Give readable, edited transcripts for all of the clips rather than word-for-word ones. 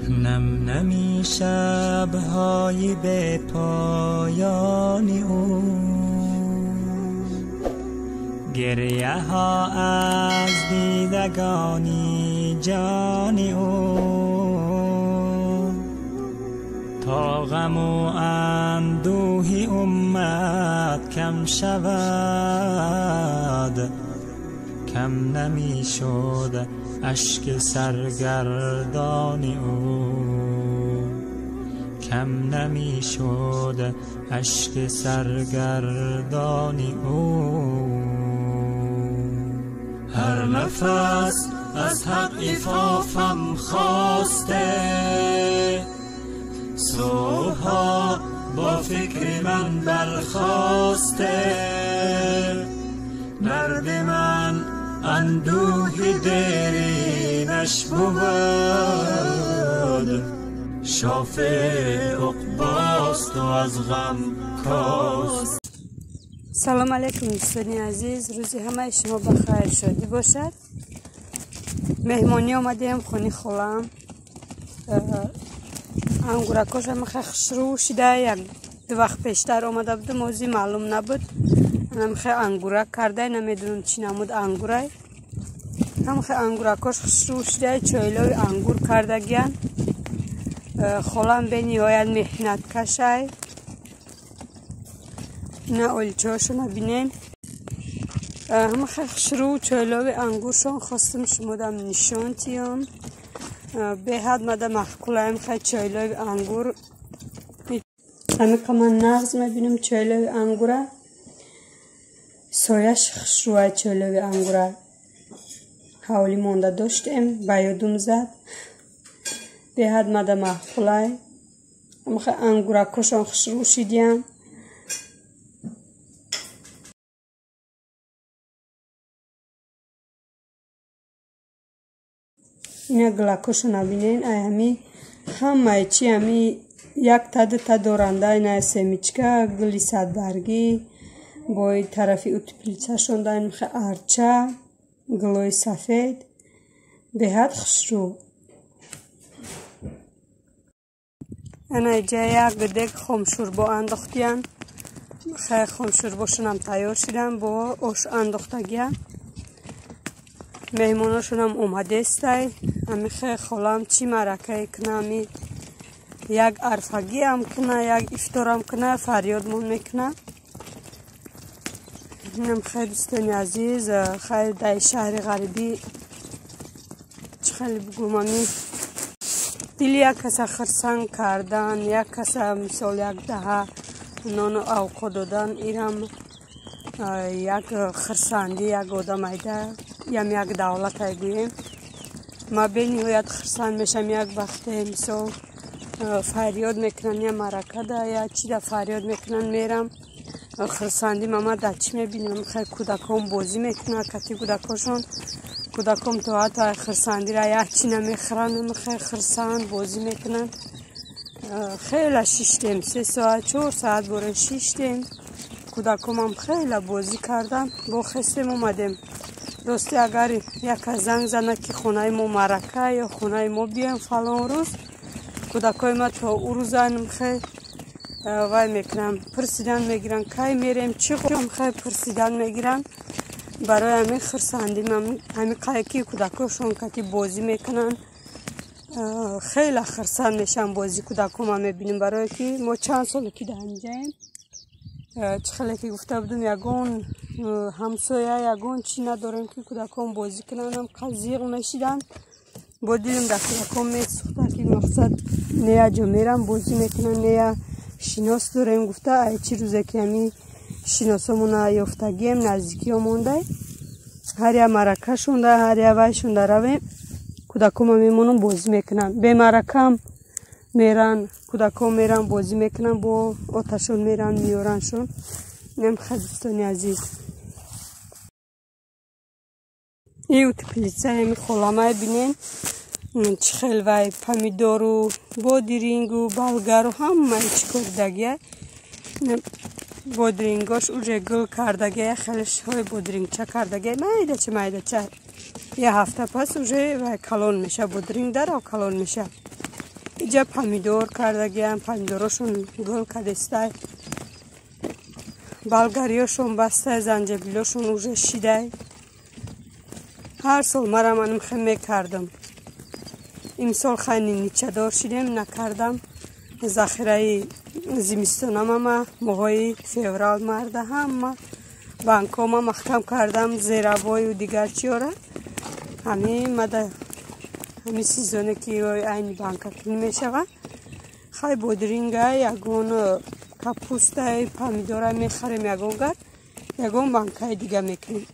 نم نمی شبهای به پایان او، گریه ها از دیدگانی جان او، تا غم و اندوه امت کم شود، کم نمی شد اشک سرگردان او، کم نمی شد اشک سرگردان او. هر نفس از حق عفافم خواسته، صبحها با فکر من برخاسته، درد من اندوه دیرینش بود، شافع عقباست و از غم کاست. سلام علیکم دوستان عزیز، روزی همه شما بخیر شادی باشد. مهمانی آمدیم خونی خالم. انگورکاش هم خیلی خوشرو شده، یک دو وقت پیشتر آمده بودم، موضوع معلوم نبود. هم خیلی انگورک کرده، نمیدونم چی نمود انگوره. هم خیلی انگورکاش خوشرو شده، چایلوی انگور کرده گیان. خالم به نهایت محنت کشه. نه آلچهاشون بینین. هم خیلی خوشرو چایلوی انگورشون خواستم شما دم نشان تیم. به حد مده محکوله خیلی چایلوی انگور. همه که من نغز میبینم چایلوی انگوره. سایش خوشروه چایلوی انگوره. حوالی مونده داشتیم با یادم زد. به حد مده محکوله. هم خیلی انگوره کشان خوشرو شدیم. اینا گلاکوشو نبینین، ای همی همه چی همی یک تا دو تا دورنده، اینا سمیچکا گلی صدبرگی با طرفی اوتپلیچه شونده، این مخه ارچه گلوی سفید به حد خوشرو. اینا اینجا یک دک خمشوربا انداختیان، خیلی خمشورباشون هم تیار شدن با آش انداختگیان. مهماناشون هم اومده استای. همی خیلی خالم چی مرکه کنه، همی یک عرفگی هم کنه، یک افطار هم کنه، فریادمون میکنه. اینم خیلی دوستان عزیز، خیلی در شهر غریبی چه خیلی بگم، همی دل یک کس خرسنگ کردن، یک کس مثال یک دهه نان و اوقات دادن، ایرم یک خرسندی یک آدم ایده یم یک دولت گوییم. ما به نهایت خرسند میشم یک وقت مثال فریاد میکنن یا مرکه ده یا چی ده فریاد میکنن، میرم خرسندی ما در چی میبینیم. خیلی کودکان بازی میکنن کتی کودکاشون، کودکان تو حتی خرسندی را یک چی نمیخرن، خیلی خرسند بازی میکنن. خیلی شیشتیم 3 ساعت 4 ساعت برای شیشتیم. کودکم هم خیلی بازی کردن، با خستیم اومدیم. راستی اگر یک زنگ زنه که خونه ما مرکه یا خونه ما بیایم فلان روز، کودکای ما تا او روز خیلی وای میکنم پرسیدن میگیرن کی میریم چی خورم، خیلی پرسیدن میگیرن. برای همین خرسندیم همین قایکی کودکاشون که بازی میکنن خیلی خرسند میشن بازی کودکم هم میبینیم. برای که ما چند سال که در اینجاییم، چه خیلی که گفته بودم یگان همسایه یگان چی نداریم که کودکان بازی کنن، هم قزیق میشیدن. با دیدم در کودکان میسوخته که مقصد نه جا میرم بازی میکنن نه شناس داریم. گفته ای چی روزه که همی شناسمون یافتگیم نزدیکی ها مونده، هر یه مرکه شونده هر یه وای شونده رویم، کودکان هم میمونن بازی میکنن. به مرکه هم میرن کودکان میرن بازی میکنن، با آتشون میرن میارنشون. نم دوستان عزیز، این اوتپلیچه همی خالمه بینین چه خیلی وای پمیدارو بادرینگ و بلگر و همه چی کردگیه. بادرینگاش اوجه گل کردگیه، خیلیش های بادرینگچه کردگیه، میده چه میده چه. یه هفته پس اوجه وای کلون میشه، بادرینگ در و کلون میشه. Иҷа помидор кардагиам, помидорошон гул кадестай. Болгариёшон бастай, занҷабилошон уже шидай. Ҳар сол марам анамхе мекардам. Имсол хайни ничадор шидем, накардам. Захираи зимистонамама моҳои феврал марда ҳама банкома маҳкам кардам, зеравою дигар чиёра. Ҳамин мада ҳамин сезоне ки айни банкакунӣ мешавад. Хай бодринга, ягон капустай, помидора мехарем ягон гар, ягон банкаи дига мекунем.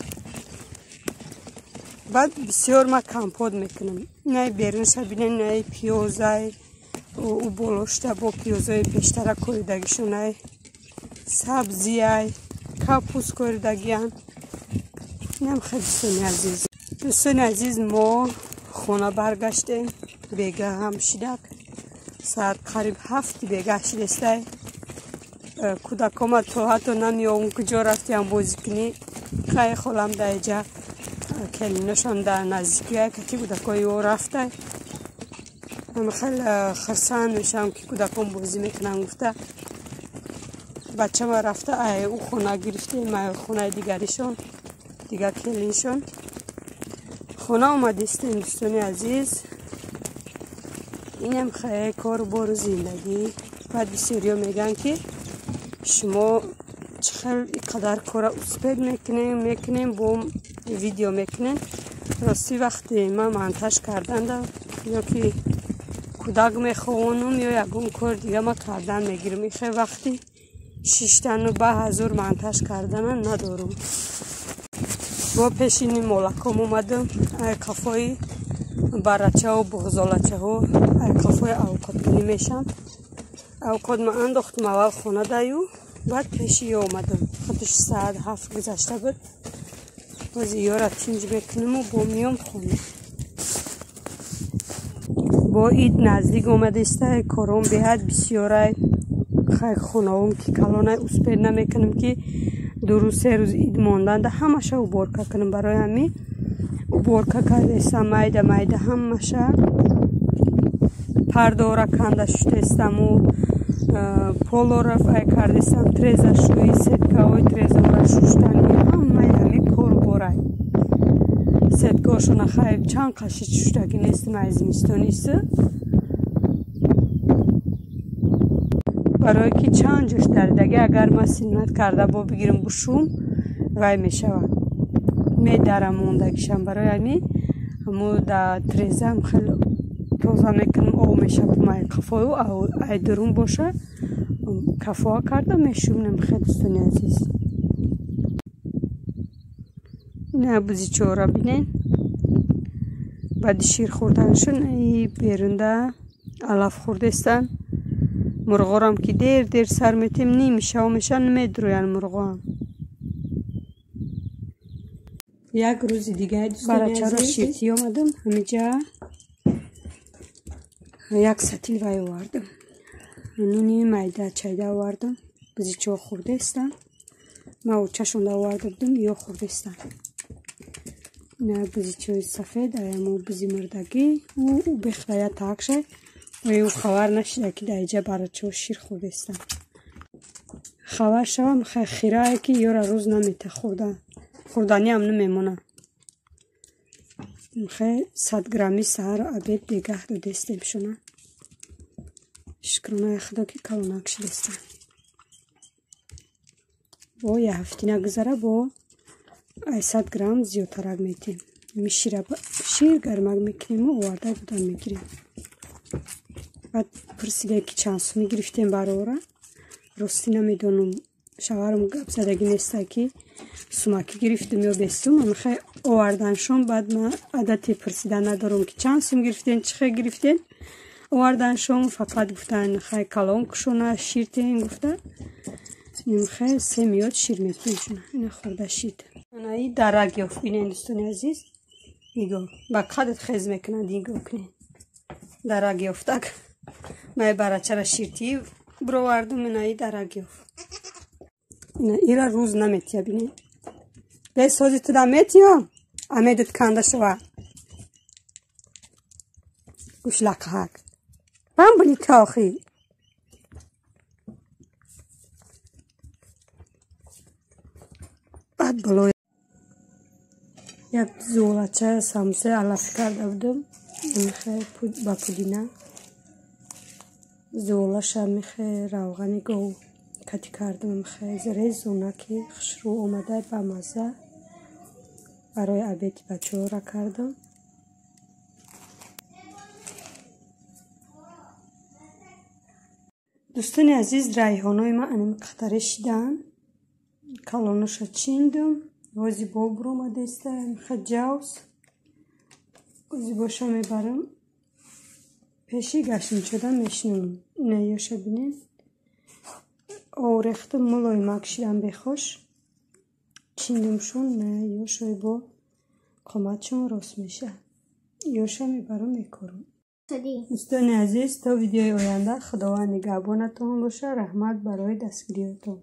Баъд бисёр ма компот мекунам. Най берунша бинен, най пиёзай, ӯ болошта бо пиёзои пештара коридагишонай, сабзиай, капус коридагиян. Инам хеле дӯстони азиз. Дӯстони азиз, мо хона баргаштем. Бегаҳ ҳам шидак. Соат қариб 7 бегаҳ шидестай. Кӯдакома то ҳатто намеёвум куҷо рафтиам бозӣ кунӣ. Хай холам дар иҷа келиношон дар наздикия ки кӯдакои ӯ рафтай. Хеле хурсанд мешавам ки кӯдакон бозӣ мекунанд гуфта. Бачама рафта ай ӯ хона гирифтем, ай хонаи дигаришон, дигар келиншон. Хона омадистем дӯстони азиз. Инам хеле кору бору зиндагӣ. Баъд бисёриё мегӯянд ки шумо чӣ хел қадар кора успед мекунем, бо видео мекунем. Рости вақте ман монтаж карданда ё ки кӯдак меховонам ё ягон кор дига ма кардан мегирам. Ихе вақти шиштану ба ҳазур монтаж кардана надорум. Бо пешини молаком омадам, ай қафои барачаҳо, буғзолачаҳо, ай қафои авқоткунӣ мешам. Авқот ма андохтам аввал хона даю, баъд пеши ё омадам. Худаш соат 7 гузашта буд. Боз ёра тинҷ мекунаму бо миём хона. Бо ид наздик омадестай, кором беҳад бисёрай. Хай хонаом ки калонай успед намекунам ки 2 рӯз 3 рӯз ид монданда ҳамаша уборка кунам. Барои ҳамин уборка кардестам, майда майда ҳамаша пардора канда шудестаму полора ай кардестам, треза шӯи, сеткаҳои трезаора шуштани, ҳамаи ҳамин корборай. Сеткаҳошона хай чанд қаши шуштагӣ нестам ай зимистонист. Барое ки чанд ҷош даридагӣ, агар ман синнат карда бо бигирам бушум, вай мешавад. Медарам мондагишам. Барои ҳамин ҳамо дар трезаам хеле тоза мекунам, об мешапам ай қафою, ай дурун боша кафоа карда мешумнам. Хеле дӯстони азиз. Ина бузичора бинен. Баъди шир хӯрданашон и берунда алаф хӯрдестанд. Мурғорам ки дер дер сар метем, ними шав мешан, медрӯянд мурғоам. Як рӯзи дига барачаро ширтӣ омадам. Ҳамиҷа як сатил вай овардам. Нуни майда чайда овардам. Бузичо хӯрдестанд. Ман учашонда оварда будам, ё хӯрдестанд. Ина бузичои сафед, аямо бузи мурдагӣ, ӯ бехтая такшай. Ӯ хабар нашида ки дар иҷа барачаҳо шир хӯрдестанд. Хабар шавам хирае ки ёра рӯз намета хӯрдан. Хӯрданиам намемонад. Хе 100 грамми саҳару обед бегаҳ додестем шуна. Шукронаи худо ки калонак шидестанд. Бо як ҳафтина гузара бо 100 грамм зиёдтарак метем. Шир гармак мекунему оварда додан мегирем. Баъд пурсида ки чанд сумӣ гирифтем барора. Ростӣ намедонам, шавҳарам гап задагӣ неста ки сумакӣ гирифтем ё бесум. Амихай оварданшон, баъд ман адати пурсида надорам ки чанд сум гирифтем, чӣ хел гирифтем. Оварданшон фақат гуфтанд хай калон кушона шир тен гуфта. Хай 3 миёд шир метем шуна. Ина хӯрда шид. Ана и дарак ёфт бинен дӯстони азиз. Нигоҳ ба қадат хез мекунад, нигоҳ кунед. Дарак ёфтак. Май барачара ширтӣ бировардум, ина и дарак ёфт. Ина ира рӯз наметия бинед. Бесози туда метиём, амедат канда шава. Гӯшлақҳак. Бам буни тохи. Баъд болои як зуғлача самса алаф карда будам. Михе ба пудина. Зуғлаша михе равғани гов кати кардам. Михе резона ки хушрӯ омада ба мазза. Барои обеди бачаҳоро кардам. Дӯстони азиз, райҳонои ман анами қахтаре шидаанд. Калоноша чиндум. Вози бо буромадаиста михе ҷавз. Ози боша мебарам. Пеши гашничода мешинонам. Ина ёша бинед. Орехтам мулоимак шидан бехош. Чиндумшон на ёшои бо қоматшон рост мешавад. Ёша мебарам мекорам. Дӯстони азиз, то видеои оянда Худованд нигаҳбонатон бошад. Раҳмат барои дастгириётон.